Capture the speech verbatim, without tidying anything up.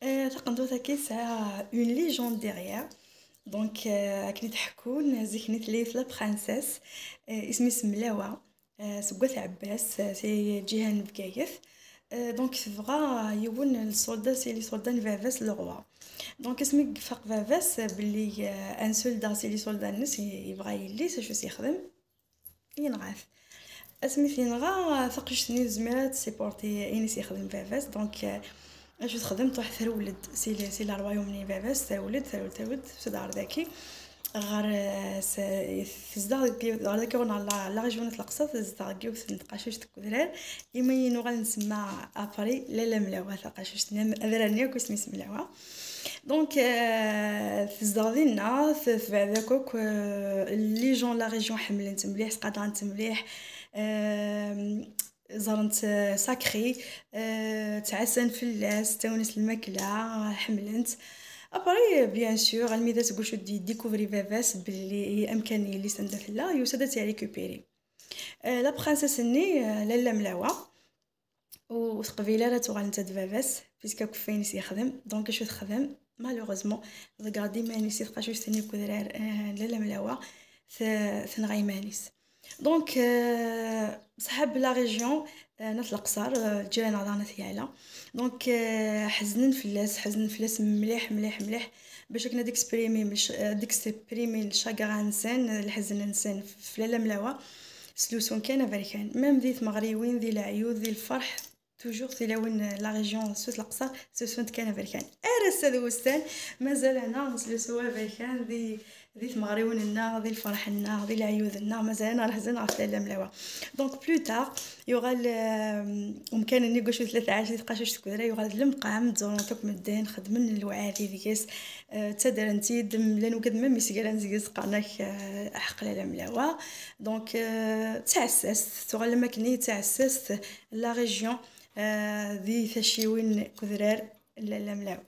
Taqendurt-agi tesɛa une légende derrière. Donc, akken i d-ḥekkun, zik-nni tella yiwet la princesse, isem-is Mlawa, seg Wat Ɛebbas, si lǧiha n Bgayet. Donc, tebɣa yiwen n lsolda si les soldats n baba-s, le roi. Donc, asmi ifaq baba-s belli un soldat si les soldats-nnes yebɣa yelli-s, acu s-yexdem? Yenɣa-t. Asmi t-yenɣa, taqcict-nni tezmir ad tessupporti ayen i s-yexdem baba-s. Donc, acu texdem? Truḥ trewled si le, si le royaume-nni n baba-s, trewled, trewled, trewled, tebda ɣer daki. Ɣer, tezdeɣ deg, ɣer daki ɣer la, la région n Leqṣer, tezdeɣ deg yiwet n tqacuct deg udrar, imi i nuɣal nsemma après Lalla Mlawa, taqacuct-nni, adrar-nni akk isem-is Mlawa. Donc, tezdeɣ dinna, tebɛed akk akk, les gens la région ḥemmlen-tt mliḥ, sqadren-tt mliḥ, ẓren-tt sacrée, ttɛassan fell-as, ttawin-as lmakla, ḥemmlen-tt. Après, bien sûr, almi d aseggas i d-yedécouvri baba-s belli amkan n yelli-s anda tella, yusa-d ad tt-récupérer. La princesse-nni, Lalla Mlawa, ur teqbil ara ad tuɣal netta d baba-s, puisque akk ɣef wayen i s-yexdem. Donc, acu texdem? Malheureusement, tḍegger-d iman-is i tqacuct-nni deg udrar, Lalla Mlawa, tenɣa iman-is. Donc, ṣṣḥab la région n At Leqṣer, lǧiran-nneɣ daɣen At Yala. Donc, ḥeznen fell-as, ḥeznen fell-as mliḥ, mliḥ, mliḥ, bac akken ad exprimin, ad exprimin le chagrin-nsen, leḥzen-nsen f Lalla Mlawa, s lusu n kan aberkan. Même di tmeɣriwin, di leɛyud, di lferḥ, toujours tilawin n la région n At Leqṣer ttlusunt kan aberkan. Ar ass-a d wussan, mazal-aneɣ nettlusu aberkan di, di tmeɣriwin-nneɣ, di lferḥ-nneɣ, di leɛyud-nneɣ, mazal-aneɣ neḥzen ɣef Lalla Mlawa. Donc, plus tard, yuɣal umkan-nni deg wacu tella tɛac di tqacuct deg udrar, yuɣal d lemqam, ttẓurun akk medden, xeddmen lewɛadi deg-s, ttadren-t-id, llan wigad même yesgran deg-s, qqaren-ak, aḥeqq Lalla Mlawa. Donc, d taɛessast, tuɣal am akken i d taɛessast la région, di tacciwin n udrar n Lalla Mlawa.